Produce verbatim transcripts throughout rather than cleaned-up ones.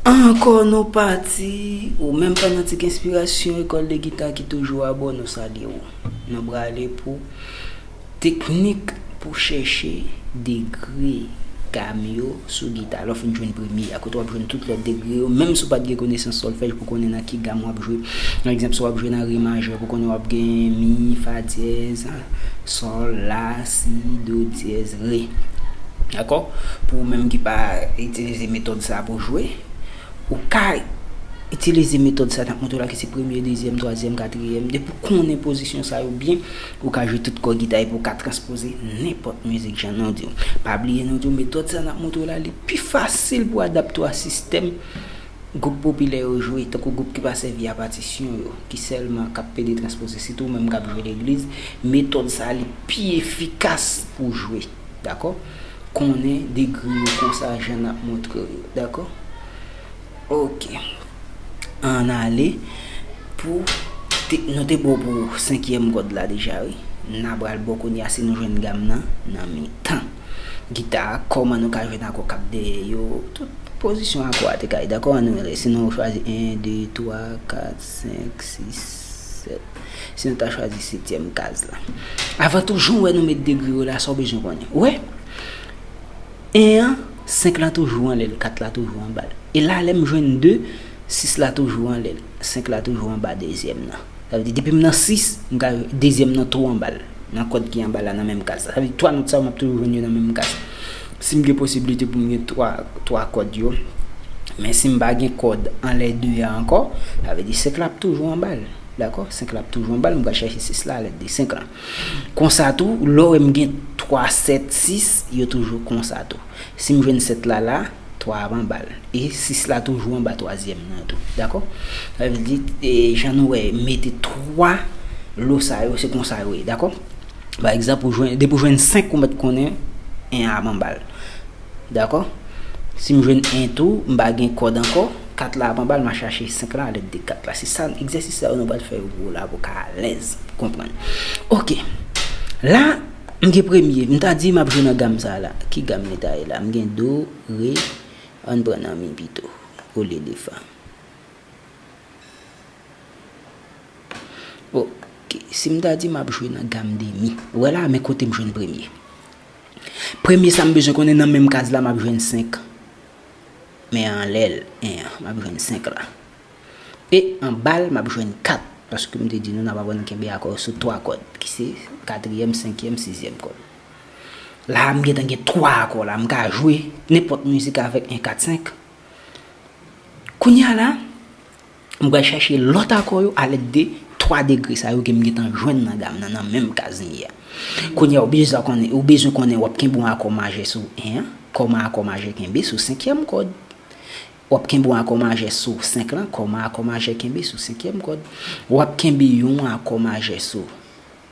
Ankò nou pati, ou menm fanatik enspirasyon, École de Guitare ki toujou abòne, nou salye w. Nou prale pou teknik pou chèche degre gam yo sou gita. Lè w fin jwenn premye a, kote w ap jwenn tout lòt degre yo, menm si w pa t gen konesans sòlfèj pou konnen nan ki gam w ap jwe. Pa egzanp, si w ap jwe nan re majè, pou konnen w ap gen mi, fa dyèz, sòl, la, si, do dyèz, re. Dakò? Pou ou menm ki pa itilize metòd sa pou jwe, ou ka itilize metòd sa n ap montre w la, ki se premye, dezyèm, twazyèm, katriyèm. Depi w konnen pozisyon sa yo byen, ou ka jwe tout kò gita epi ou ka transpoze nenpòt mizik jan nou di w. Pa bliye nou di w metòd sa n ap montre w la, li pi fasil pou adapte w a sistèm gwoup popilè yo jwe, tankou gwoup ki pa sèvi a patisyon yo, ki sèlman k ap pede transpoze, sitou ou menm k ap jwe legliz, metòd sa a li pi efikas pou jwe. Dakò? Konnen degre yo konsa jan n ap montre w yo. Dakò? Oke. Ann ale pou te, nou te bon pou senkyèm kòd la deja, wi. N a pral bon kounye a si nou jwenn gam nan nan mitan gita a, kòman nou ka jwenn akò k ap dèyè yo, tout pozisyon akò a te ka ye. Dakò, ann rele, si nou chwazi en, de, twa, kat, senk, sis, sèt. Si nou ta chwazi setyèm kaz la. Avan tou, jan w wè nou met degre yo la, sa w bezwen konnen. Ou wè? En an, senk lan toujou anlè l, kat la toujou anba l. E la, lè m jwenn de, sis la toujou anlè l, senk la toujou anba dezyèm nan. Sa vle di, depi m nan sis, m ka, dezyèm nan tou anba l. Nan kòd ki anba la, nan menm kaz la. Sa vle di, twa nòt sa yo, m ap toujou jwenn yo nan menm kaz. Si m gen posiblite pou m gen twa, twa kòd yo, men si m pa gen kòd anlè de a ankò, sa vle di, senk la ap toujou anba l. Dakò? Senk la ap toujou anba l, m pral chèche sis la alèd de senk lan. Konsa tou, lè w wè m gen twa, sèt, sis, yo toujou konsa tou. Si m jwenn sèt la la, twa ap anba l. E sis la toujou anba twazyèm nan tou. Dakò? Sa vle di, e, jan nou wè, mete twa lo sa yo, se konsa yo ye. Dakò? Pa egzanp, ou jwenn, depi w jwenn senk, ou mèt konnen en an ap anba l. Dakò? Si m jwenn en tou, m pa gen kòd ankò, kat la ap anba l, m a chache senk la alèd de kat la. Se sa, egzèsis sa yo nou pral fè yo pou w la, pou w ka alèz, pou w konprann. Oke. La, m gen premye, m ta di m ap jwe nan gam sa la. Ki gam li ta ye la? M gen do, re, ann pran nan mi pito, olye de fa. Oke, si m ta di m ap jwe nan gam de mi. Ou wè la, men kote m jwenn premye. Premye sa m bezwen konnen nan menm kaz la, m ap jwenn senk. Men anlè l, en an, m ap jwenn senk la. E anba l, m ap jwenn kat. Paske m te di nou, n ap aprann kenbe akò sou twa kòd, ki se katriyèm, senkyèm, sizyèm kòd. La, m gentan gen twa akò la. M ka jwe nenpòt mizik avèk en, kat, senk. Kounye a la, m pral chèche lòt akò yo alèd de twa degre sa yo ke m gentan jwenn nan gam nan, nan menm kaz li ye a. Kounye a, ou bezwen konnen, ou bezwen konnen w ap kenbe yon akò majè sou en an, kòman akò majè kenbe sou senkyèm kòd. W ap kenbe yon akò majè sou senk lan, kòman akò majè kenbe sou senkyèm kòd. W ap kenbe yon akò majè sou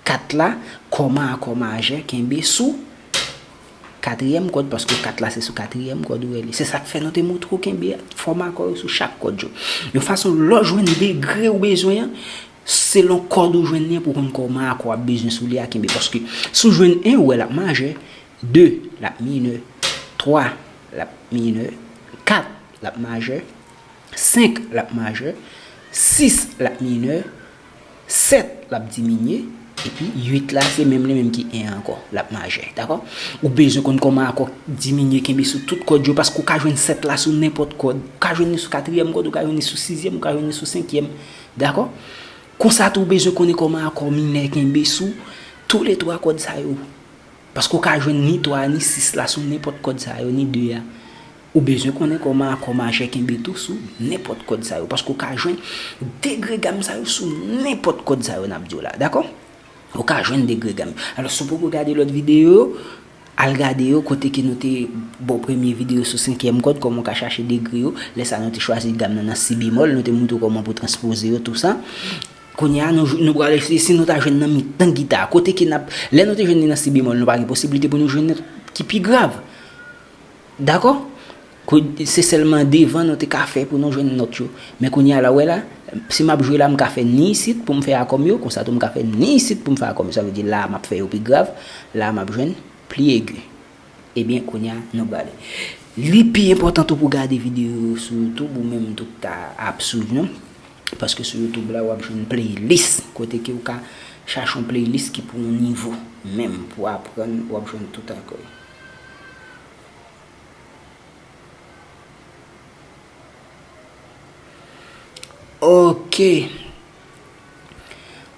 kat la, kòman akò majè kenbe sou katriyèm kòd, paske kat la se sou katriyèm kòd ou wè li. Se sa k fè nou te montre w kenbe fòm akò yo sou chak kòd yo. Yon fason, lè w jwenn degre ou bezwen an, selon kòd ou jwenn li an, pou w konn kòman akò w ap bezwen sou li a kenbe. Paske si w jwenn en, ou wè l ap majè, de, l ap minè, twa, l ap minè, kat, l ap majè, senk, l ap majè, sis, l ap minè, sèt, l ap diminye, epi uit la, se menm li menm ki en ankò, l ap majè, dakò? Ou bezwen konn kòman akò diminye kenbe sou tout kòd yo, paske ou ka jwenn sèt la sou nenpòt kòd, ou ka jwenn li sou katriyèm kòd, ou ka jwenn li sou sizyèm, ou ka jwenn li sou senkyèm, dakò? Konsa tou, ou bezwen konnen kòman akò minè kenbe sou toulètwa kòd sa yo. Paske w ka jwenn ni twa a, ni sis la sou nenpòt kòd sa yo, ni de a. Ou bezwen konnen kòman akò majè kenbe tou sou nenpòt kòd sa yo. Paske w ka jwenn degre gam sa yo sou nenpòt kòd sa yo n ap di w la, dakò? Ou ka jwenn degre gam yo. Alò, si w poko gade lòt videyo yo, al gade yo kote ke nou te ba w premye videyo sou senkyèm kòd, kòman w ka chache degre yo. Lè sa a, nou te chwazi gam nan nan si bemòl, nou te montre w kòman pou transpoze yo, tou sa. Kounye a, nou, nou pral eseye si nou ta jwenn nan mitan gita a. Kote ke n ap, lè nou te jwenn li nan si bemòl, nou pa gen posiblite pou nou jwenn nòt ki pi grav. Dakò? Ko-, se sèlman devan nou te ka fè pou nou jwenn nòt yo. Men kounye a la, w wè la, si m ap jwe la, m ka fè ni isit pou m fè akò m yo, konsa tou m ka fè ni isit pou m fè akò m yo. Sa vle di la a m ap fè yo pi grav, la a m ap jwenn pli egi. Ebyen, kounye a, nou prale. Li pi enpòtan tou pou gade videyo yo sou YouTube, ou menm tou k ta ap swiv nou. Paske sou YouTube la, w ap jwenn playlist kote ke w ka chache yon playlist ki pou yon nivo menm pou aprann, w ap jwenn tout ankò. Ok.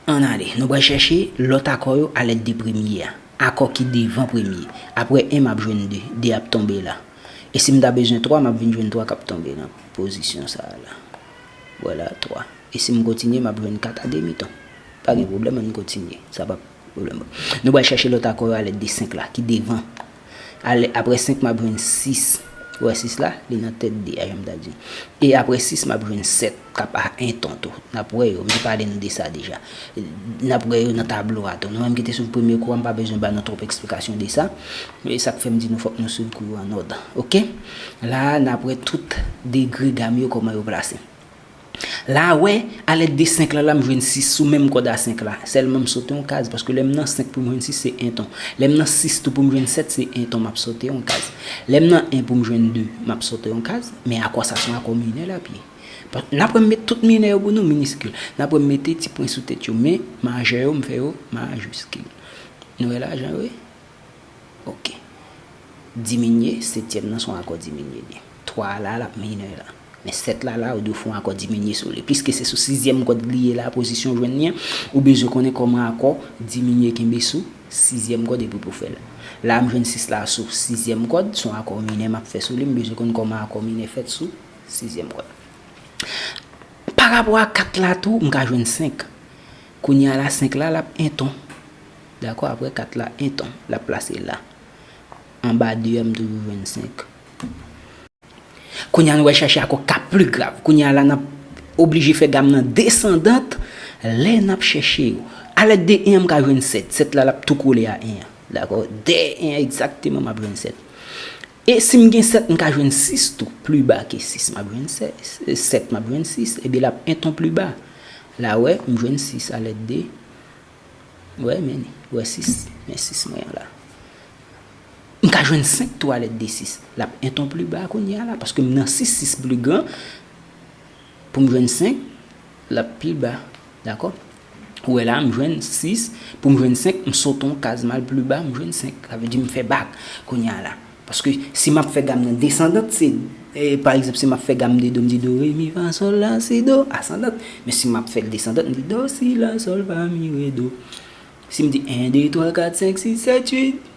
Ann ale. Nou pral chèche lòt akò yo alèd de premye a. Akò ki devan premye. Apre en, m ap jwenn de. De ap tonbe la. E si m ta bezwen twa, m ap vin jwenn twa k ap tonbe nan pozisyon sa a la. Vwala, twa. E si m kontinye, m ap jwenn kat a demi ton. Pa gen pwoblèm, ann kontinye. Sa pa pwoblèm. Nou pral chèche lòt akò yo alèd de senk la, ki devan. Ale, apre senk, m ap jwenn sis. Ou wè sis la, li nan tèt de a, jan m ta di. E apre sis, m ap jwenn sèt, k ap a en ton tou. N ap wè yo, m te pale nou de sa deja. N ap wè yo nan tablo a tou. Nou menm ki te swiv premye kou a, m pa bezwen ba nou twòp eksplikasyon de sa. E sa k fè m di nou fòk nou swiv kou yo an òd. Ok? La a, n ap wè tout degre gam yo, kòman yo plase. La a, wè, alèd de senk la, la, m jwenn sis sou menm kòd a senk la. Sèlman m sote yon kaz, paske lè m nan senk pou m jwenn sis, se en ton. Lè m nan sis tou pou m jwenn sèt, se en ton, m ap sote yon kaz. Lè m nan en pou m jwenn de, m ap sote yon kaz. Men akò sa se yon akò minè l ap ye. Pa-, n ap wè m met tout minè yo pou nou, miniskil. N ap wè m mete ti pwen sou tèt yo, men majè yo, m fè yo majiskil. Nou wè la, jan yo ye? Ok. Diminye, setyèm nan se yon akò diminye li. Twa a la, l ap minè la. Men sèt la, la, ou dwe fè yon akò diminye sou li. Piske se sou sizyèm kòd li ye la, pozisyon w jwenn li an, ou bezwen konnen kòman akò diminye kenbe sou sizyèm kòd epi pou fè l. La, m jwenn sis la sou sizyèm kòd, se yon akò minè m ap fè sou li, m bezwen konn kòman akò minè fèt sou sizyèm kòd. Pa rapò a kat la tou, m ka jwenn senk. Kounye a la, senk la, l ap en ton. Dakò, apre kat la, en ton, l ap plase la. Anba de a, m toujou jwenn senk. Kounye a, nou pral chèche akò ka pli grav. Kounye a la, n ap oblije fè gam nan desandant lè n ap chèche yo. Alèd de en an, m ka jwenn sèt. Sèt la, l ap tou kole a en an. Dakò? Dèyè en an egzakteman, m ap jwenn sèt. E si m gen sèt, m ka jwenn sis tou. Pli ba ke sis, m ap jwenn sèt, sèt, m ap jwenn sis. Ebyen, l ap en ton pli ba. La, wè, m jwenn sis alèd de. Wè, men, wè sis, men sis mwen an la. M ka jwenn senk tou alèd de sis. L ap en ton pli ba kounye a la, paske m nan sis, sis pli gran. Pou m jwenn senk, l ap pi ba. Dakò? Ou wè la, m jwenn sis. Pou m jwenn senk, m sote yon kaz, m al pli ba, m jwenn senk. Sa vle di m fè bak kounye a la. Paske si m ap fè gam nan desandant, se, e, pa egzanp, si m ap fè gam de do, m di do, re, mi, fa, sòl, la, si, do, asandant. Men si m ap fè l desandant, m di do, si, la, sòl, fa, mi, re, do. Si m di en, de, twa, kat, senk, sis, sèt, uit,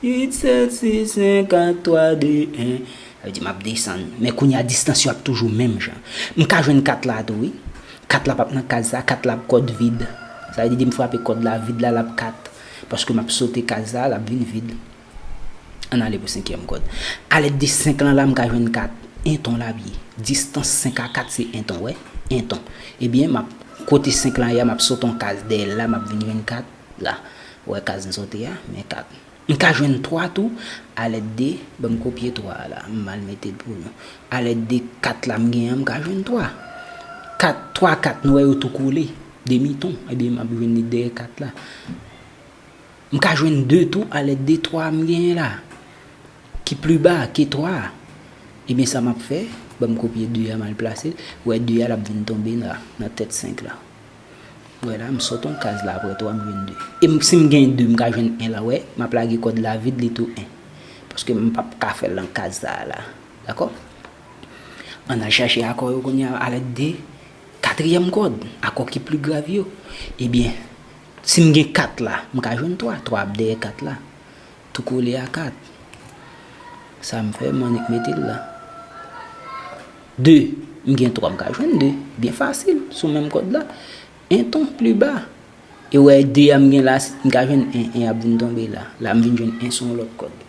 uit, sèt, sis, senk, kat, twa, de, en. Sa vle di m ap desann. Men kounye a, distans yo ap toujou menm jan. M ka jwenn kat la tou, wi. Kat la p ap nan kaz sa, kat la ap kòd vid. Sa vle di m frape kòd la, vid la, l ap kat. Paske m ap sote kaz sa, l ap vin vid. Ann ale pou senkyèm kòd. Alèd de senk lan la, m ka jwenn kat. En ton l ap ye. Distans senk a kat se en ton, wè. En ton. Ebyen, m ap, kote senk lan ye a, m ap sote yon kaz dèyè l la, m ap vin jwenn kat la. Wè kaz m sote a, men kat. M ka jwenn twa tou, alèd de, ban m kopye twa a la, m al mete l pou nou. Alèd de kat la m genyen an, m ka jwenn twa. Kat, twa kat, nou wè yo tou kole, demi ton, ebyen m ap jwenn li dèyè kat la. M ka jwenn de tou, alèd de twa m genyen la, ki pli ba ke twa a. Ebyen sa m ap fè, ban m kopye de a, m al plase l, wè de a l ap vin tonbe la, nan tèt senk la. Wè la, m sot yon kaz la, apre twa, m jwenn de. E m, si m gen de, m ka jwenn en la, wè, m ap lage kòd la vid, li tou en. Paske m p ap ka fè l nan kaz sa a la. Dakò? Ann al chache akò yo kounye a, alèd de katriyèm kòd, akò ki pli grav yo. Ebyen, si m gen kat la, m ka jwenn twa, twa ap dèyè kat la. Tou kole a kat. Sa m fè, m annik mete l la. De, m gen twa, m ka jwenn de. Byen fasil, sou menm kòd la. En ton pli ba. E wè de a m gen la, m ka jwenn en, en ap vin tonbe la. La m vin jwenn en sou yon lòt kòd.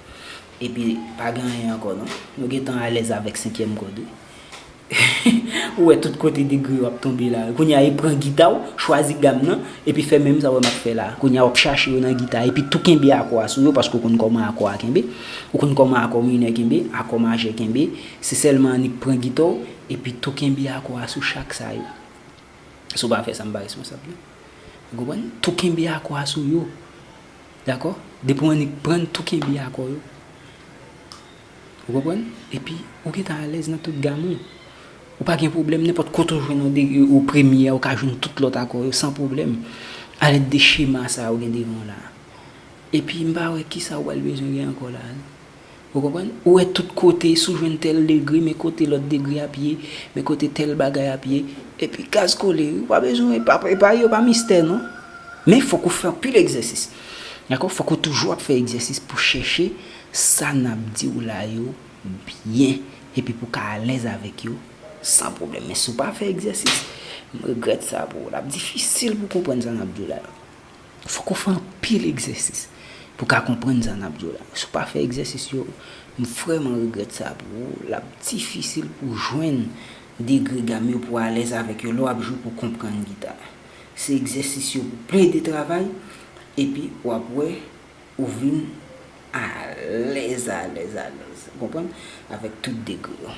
Epi, pa gen anyen ankò non. Nou gentan alèz avèk senkyèm kòd wi. Ou wè tout kote degre yo ap tonbe la. Kounye a, e pran gita w, chwazi gam nan, epi fè menm sa w wè m ap fè la. Kounye a, w ap chache yo nan gita, epi tou kenbe akò a sou yo, paske w konn kòman akò a kenbe. Ou konn kòman akò minè kenbe, akò majè kenbe. Se sèlman annik pran gita w, epi tou kenbe akò a sou chak sa yo. Si w pa fè sa, m pa responsab non. Ou konprann? Tou kenbe akò a sou yo. Dakò? Depi w annik pran, tou kenbe akò yo. Ou konprann? Epi, ou gentan alèz nan tout gam ou. Ou pa gen pwoblèm, nenpòt kote ou jwenn yon de, ou premye a, ou ka jwenn tout lòt akò yo san pwoblèm. Alèd de chema sa ou gen devan w la. Epi, m pa wè kisa ou pral bezwen gen ankò la. Ou konprann? Ou wè tout kote, si w jwenn tèl degre, men kote lòt degre ap ye, men kote tèl bagay ap ye. Epi, kaz kole, ou pa bezwen, e pa, e pa, yo pa mistè, non. Men fòk ou fè anpil egzèsis. Dakò? Fòk ou toujou ap fè egzèsis pou chèche sa n ap di w la yo byen, epi pou w ka alèz avèk yo san pwoblèm. Men si w pa fè egzèsis, m regrèt sa pou ou. L ap difisil pou w konprann sa n ap di w la yo. Fòk ou fè anpil egzèsis pou w ka konprann sa n ap di w la. Si w pa fè egzèsis yo, m vrèman regrèt sa pou ou. L ap difisil pou w jwenn degre gam yo, pou w alèz avèk yo lè w ap jwe, pou w konprann gita. Se egzèsis yo pou plede travay, epi w ap wè ou vin alèz, alèz, alèz. Ou konprann? Avèk tout degre yo.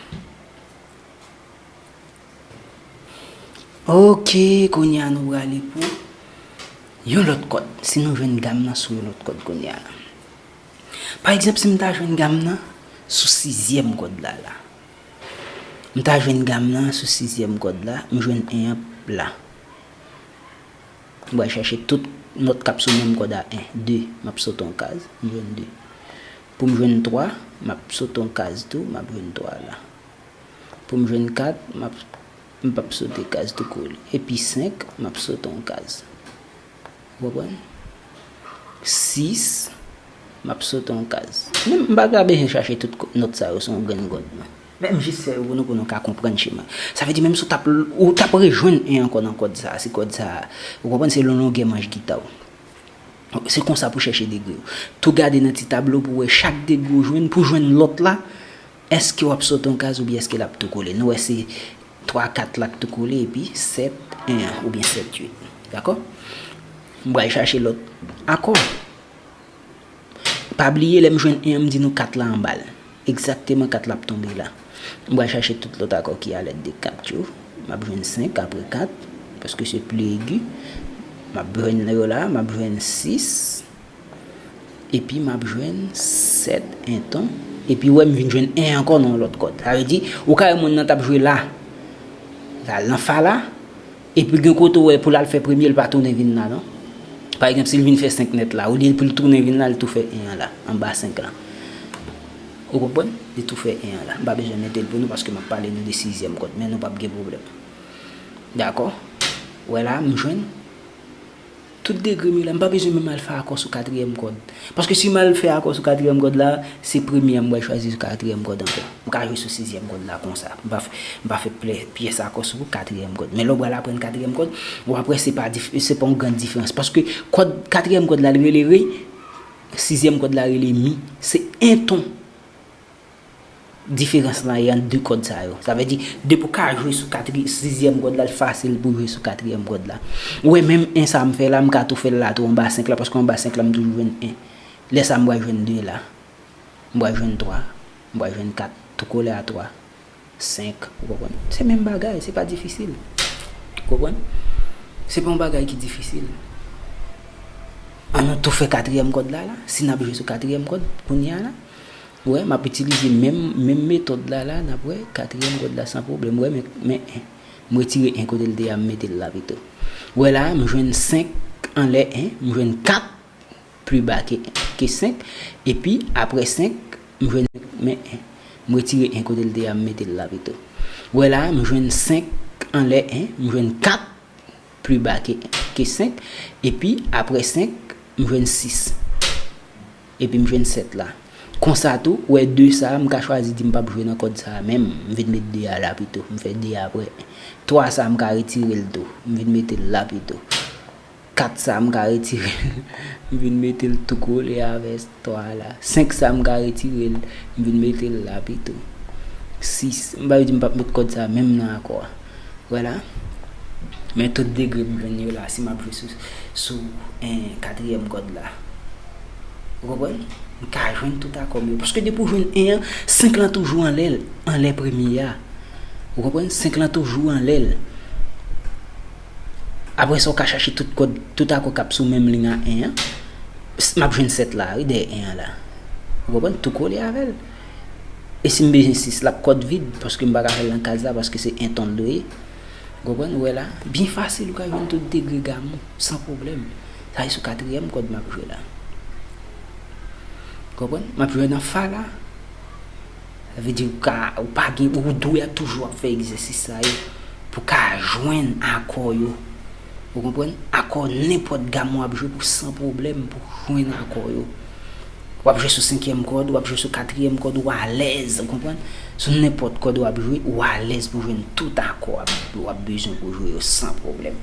Ok, kounye a nou prale pou yon lòt kòd. Si nou jwenn gam nan sou yon lòt kòd kounye a la. Pa egzanp, si m ta jwenn gam nan sou sizyèm kòd la la. M ta jwenn gam nan sou sizyèm kòd la, m jwenn en an la. M pral chache tout nòt k ap sou menm kòd a, en, de, m ap sote yon kaz, m jwenn de. Pou m jwenn twa, m ap sote yon kaz tou, m ap jwenn twa la. Pou m jwenn kat, m ap, m p ap sote kaz tou kole. Epi senk, m ap sote yon kaz. Ou konprann? Sis, m ap sote yon kaz. Men m pa ka bezwen chache tout ko-, nòt sa yo sou yon grenn kòd, non. Men m jis fè yo pou nou, pou nou ka konprann chema. Sa vle di, menm si w t ap, ou t ap rejwenn en ankò nan kòd sa a, se kòd sa a. Ou konprann, se lon longè manch gita w. Se konsa pou chèche degre yo. Tou gade nan ti tablo pou wè chak degre w jwenn, pou jwenn lòt la, èske w ap sote yon kaz oubyen èske l ap tou kole? Nou wè se twa, kat la k tou kole, epi sèt, en an, oubyen sèt, uit. Dakò? M pral chache lòt akò. Pa bliye, lè m jwenn en an, m di nou kat la anba l. Egzakteman kat la ap tonbe la. M pral chache tout lòt akò ki alèd de kat yo. M ap jwenn senk apre kat, paske se pli egi. M ap jwenn yo la, m ap jwenn sis. Epi m ap jwenn sèt en ton. Epi wè m vin jwenn en ankò nan yon lòt kòd. Sa vle di, ou ka wè moun nan t ap jwe la. L al nan fa la. Epi gen kote w wè pou l al fè premye, l pa tounen vin la, non. Pa egzanp, si l vin fè senk nèt la, olye pou l tounen vin la, l tou fè en an la, anba senk la. Ou konprann? Li tou fè en an la. M pa bezwen mete l pou nou paske m ap pale nou de sizyèm kòd, men nou p ap gen pwoblèm. Dakò? Wè la, m jwenn tout degre m yo la. M pa bezwen menm al fè akò sou katriyèm kòd. Paske si m al fè akò sou katriyèm kòd la, se premye a m pral chwazi sou katriyèm kòd ankò. M ka jwe sou sizyèm kòd la konsa. M pa fè, m pa fè plè-, pyès akò sou katriyèm kòd. Men lè w pral aprann katriyèm kòd, w ap wè se pa dif-, se pa yon gran diferans. Paske kòd, katriyèm kòd la, l rele re, sizyèm kòd la rele mi. Se en ton diferans lan ye ant de kòd sa yo. Sa vle di, depi w ka jwe sou katri-, sizyèm kòd la, l fasil pou jwe sou katriyèm kòd la. Ou wè, menm en sa m fè la, m ka tou fè l la tou anba senk la, paske anba senk la, m toujou jwenn en. Lè sa, m pral jwenn de la. M pral jwenn twa. M pral jwenn kat. Tou kole a twa. Senk. Ou konprann? Se menm bagay, se pa difisil. Ou konprann? Se pa yon bagay ki difisil. Ann nou tou fè katriyèm kòd la, la. Si n ap jwe sou katriyèm kòd, kounye a la, ou wè, m ap itilize menm, menm metòd la, la, n ap wè, katriyèm kòd la san pwoblèm. Ou wè, men, men, m retire en kote l te ye a, m mete l la pito. Ou wè la, m jwenn senk anlè en, m jwenn kat pli ba ke, ke senk, epi apre senk, m jwenn, men en. M retire en kote l te ye a, m mete l la pito. Ou wè la, m jwenn senk anlè en, m jwenn kat pli ba ke, ke senk, epi apre senk, m jwenn sis. Epi m jwenn sèt la. Konsa tou, ou wè de sa a, m ka chwazi di m p ap jwe nan kòd sa a menm, m vin met de a la pito, m fè de a apre. Twa sa a, m ka retire l tou, m vin mete l la pito. Kat sa a, m ka retire l, m vin mete l tou kole avè twa a la. Senk sa a, m ka retire l, m vin mete l la pito. Sis, m pa vle di m p ap met kòd sa a menm nan akò a. Wè la. Men tout degre m jwenn yo la, si m ap jwe sou, sou, en, katriyèm kòd la. Ou konprann? M ka jwenn tout akò m yo. Paske depi w jwenn en an, senk lan toujou anlè l, anlè premye a. Ou konprann? Senk lan toujou anlè l. Apre sa, w ka chache tout kòd, tout akò k ap sou menm liy a en an. S-, m ap jwenn sèt la, wi, dèyè en an la. Ou konprann? Tou kole avè l. E si m bezwen sis, l ap kòd vid, paske m pa ka fè l nan kaz la, paske se en ton l dwe ye. Ou konprann? Ou wè la, byen fasil, ou ka jwenn tout degre gam ou, san pwoblèm. Sa se sou katriyèm kòd m ap jwe la. Ou konprann? M ap jwe nan fa la. Sa vle di ou ka, ou pa gen, ou dwe ap toujou ap fè egzèsis sa yo pou ka jwenn akò yo. Ou konprann? Akò nenpòt gam w ap jwe pou san pwoblèm pou jwenn akò yo. W ap jwe sou senkyèm kòd, w ap jwe sou katriyèm kòd, ou alèz, ou konprann? Sou nenpòt kòd w ap jwe, ou alèz pou jwenn tout akò w ap, w ap bezwen pou jwe yo san pwoblèm.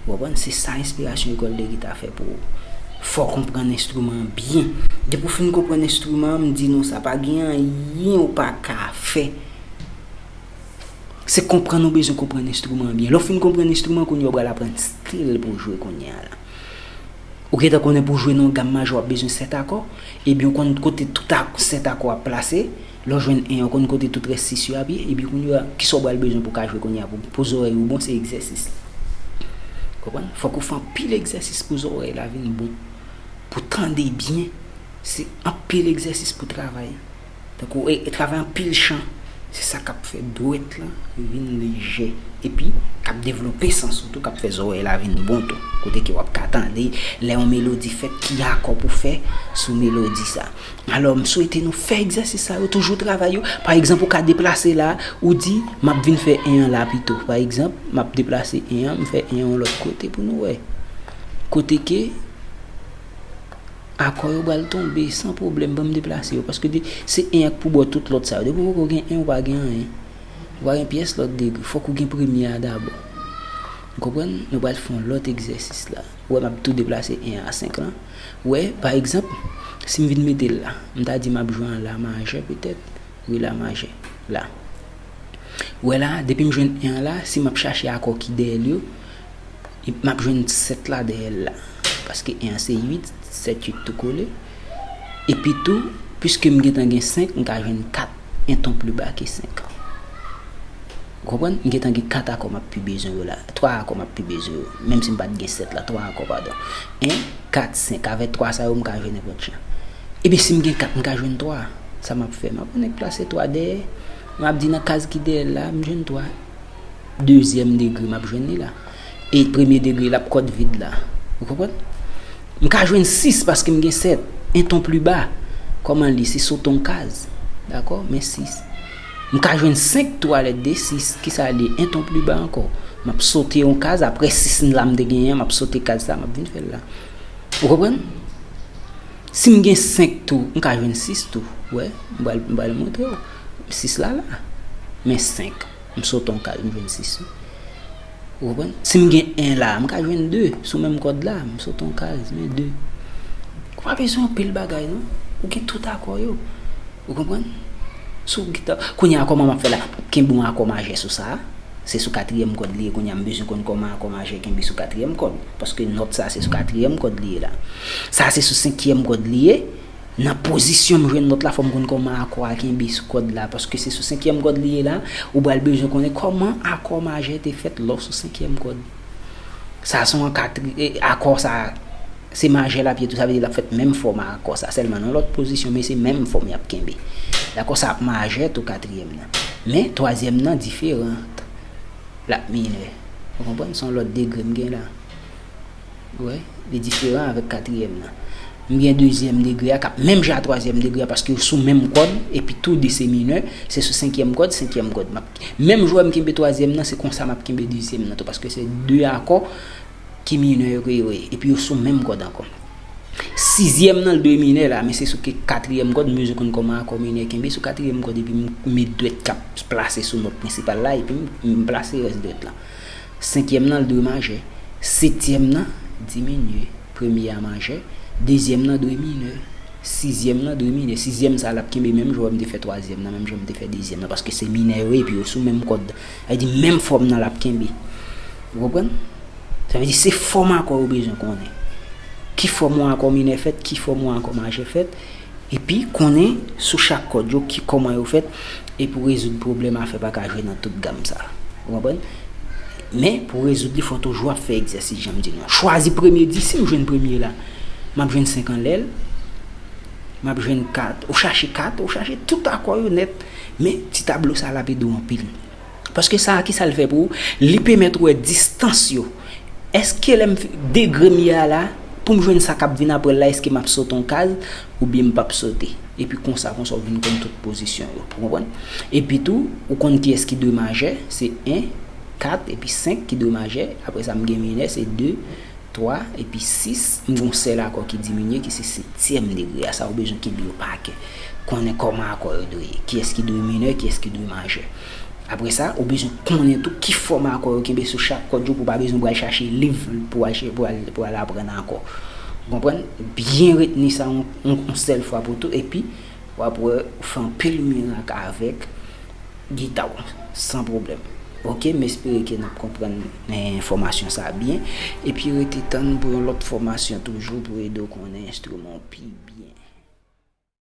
Ou konprann? Se sa enspirasyon lekòl de gita fè pou ou. Fò w konprann enstriman an byen. Depi w fin konprann enstriman an, m di nou sa, pa gen anyen ou pa ka fè. Se konprann ou bezwen konprann enstriman an byen. Lè w fin konprann enstriman an, kounye a w pral aprann stil pou w jwe kounye a la. Ou gentan konnen pou w jwe nan yon gam majè w ap bezwen sèt akò, ebyen w konn kote tout ak-, sèt akò ap plase. Lè w jwenn en an, w konn kote tout rès sis yo ap ye, ebyen kounye a, kisa w pral bezwen pou w ka jwe kounye a pou, pou zòrèy ou bon, se egzèsis. Konprann? Fòk ou fè anpil egzèsis pou zòrèy la vin bon. Pou tande byen, se anpil egzèsis pou travay. Tankou, e, e travay anpil chan, se sa k ap fè dwèt lan vin lejè. Epi, k ap devlope sans ou tou, k ap fè zòrèy la vin bon tou. Kote ke w ap ka tande, lè yon melodi fèt, ki akò pou fè sou melodi sa. Alò, m swete nou fè egzèsis sa yo, toujou travay yo. Pa egzanp, ou ka deplase la, ou di, m ap vin fè en an la pito. Pa egzanp, m ap deplase en an, m fè en an yon lòt kote pou nou wè. Kote ke akò yo pral tonbe san pwoblèm, ban m deplase yo, paske de, se en an k pou ba w tout lòt sa yo. Depi w poko gen en, ou pa gen anyen. Ou pa gen pyès lòt degre. Fòk ou gen premye a dabò. Ou konprann? Nou pral fè yon lòt egzèsis la. Ou wè, m ap tou deplase en a senk lan. Ou wè, pa egzanp, si m vin mete l la, m ta di m ap jwe an la majè petèt. Wi, la majè. La. Ou wè la, depi m jwenn en an la, si m ap chache akò ki dèyè l yo, m ap jwenn sèt la dèyè l la. Paske en an se uit, sèt, uit tou kole. Epi tou, piske m gentan gen senk, m ka jwenn kat, en ton pli ba ke senk. Ou konprann? M gentan gen kat akò m ap pi bezwen yo la. Twa akò m ap pi bezwen yo. Menm si m pa t gen sèt la, twa akò, padon. En, kat, senk. Avèk twa sa yo, m ka jwe nenpòt jan. Ebyen, si m gen kat, m ka jwenn twa. Sa m ap fè? M ap annik plase twa dèyè. M ap di nan kaz ki dèyè l la, m jwenn twa. Dezyèm degre, m ap jwenn li la. E premye degre, l ap kòd vid la. Ou konprann? M ka jwenn sis paske m gen sèt. En ton pli ba. Kòman li? Se sote yon kaz. Dakò? Men sis. M ka jwenn senk tou alèd de sis. Kisa li ye? En ton pli ba ankò. M ap sote yon kaz, apre sis la m te genyen an, m ap sote kaz sa, m ap vin fè l la. Ou konprann? Si m gen senk tou, m ka jwenn sis tou. Wè, m pral, m pral montre w. Sis la la. Men senk. M sote yon kaz, m jwenn sis tou. Ou konprann? Si m gen en la, m ka jwenn de. Sou menm kòd la, m sote yon kaz, men de. Ou pa bezwen anpil bagay, non. Ou gen tout akò yo. Ou konprann? Sou gita. Kounye a, kòman m ap fè la? Kenbe yon akò majè sou sa a. Se sou katriyèm kòd li ye. Kounye a, m bezwen konn kòman akò majè kenbe sou katriyèm kòd. Paske nòt sa, se sou katriyèm kòd li ye la. Sa, se sou senkyèm kòd li ye. Nan pozisyon m jwenn nòt la, fò m konn kòman akò a kenbe sou kòd la. Paske se sou senkyèm kòd li ye la, ou pral bezwen konnen kòman akò majè te fèt lè w sou senkyèm kòd. Sa se yon katri-, e, akò sa, se majè l ap ye tou, sa vle di l ap fèt menm fòm a akò sa, sèlman nan lòt pozisyon, men se menm fòm y ap kenbe. Dakò, sa ap majè tou katriyèm nan. Men twazyèm nan diferan. L ap minè. Ou konprann? Se yon lòt degre m gen la. Ou wè? Li diferan avèk katriyèm nan. M gen dezyèm degre a k ap menm jan a twazyèm degre a paske yo sou menm kòd, epi tou de se minè, se sou senkyèm kòd, senkyèm kòd. M ap, menm jan m kenbe twazyèm nan, se konsa m ap kenbe dezyèm nan tou, paske se de akò ki minè yo ke yo ye, epi yo sou menm kòd ankò. Sizyèm nan, l dwe minè la, men se sou ke katriyèm kòd, m bezwen konn kòman akò minè kenbe sou katriyèm kòd, epi m met dwèt k ap plase sou nòt prensipal la, epi m, m plase rès dwèt la. Senkyèm nan, l dwe majè. Setyèm nan, diminye. Premye a majè. Dezyèm nan dwe minè. Sizyèm nan dwe minè. Sizyèm sa, l ap kenbe menm jan m te fè twazyèm nan, menm jan m te fè dezyèm nan, paske se minè yo ye, epi yo sou menm kòd. Sa vle di, menm fòm nan l ap kenbe. Ou konprann? Sa vle di, se fòm akò yo bezwen konnen. Ki fòm yon akò minè fèt, ki fòm yon akò majè fèt, epi konnen sou chak kòd yo ki, kòman yo fèt, epi w rezoud pwoblèm afè pa ka jwe nan tout gam sa. Ou konprann? Men, pou w rezoud li, fò w toujou ap fè egzèsis, jan m di nou. Chwazi premye di, si m jwenn premye la, m ap jwenn senk anlè l. M ap jwenn kat, ou chache kat, ou chache tout akò yo nèt, men ti tablo sa l ap ede w anpil. Paske sa a, ki sa l fè pou ou? Li pèmèt ou wè distans yo. Èske lè m, degre m ye a la, pou m jwenn sa k ap vin apre l la, èske m ap sote yon kaz oubyen m p ap sote? Epi konsa, konsa w vin konn tout pozisyon yo, ou konprann? Epi tou, ou konn kiyès ki do majè, se en, kat epi senk ki do majè, apre sa m gen minè, se de, twa, epi sis, m gen yon sèl akò ki diminye, ki se setyèm degre a. Sa ou bezwen kenbe yo pa kè. Konnen kòman akò yo dwe ye, kiyès ki dwe minè, kiyès ki dwe majè. Apre sa, ou bezwen konnen tou ki fòm akò yo kenbe sou chak kòd yo pou w pa bezwen pral chache liv pou al, pou al, pou al aprann akò. Ou konprann? Byen retni sa yon, yon, yon sèl fwa pou tou, epi w ap wè ou fè anpil mirak avèk gita w, san pwoblèm. Ok, m espere ke n ap konprann, eh, fòmasyon sa a byen. Epi rete tann pou yon lòt fòmasyon toujou pou ede w konnen enstriman w pi byen.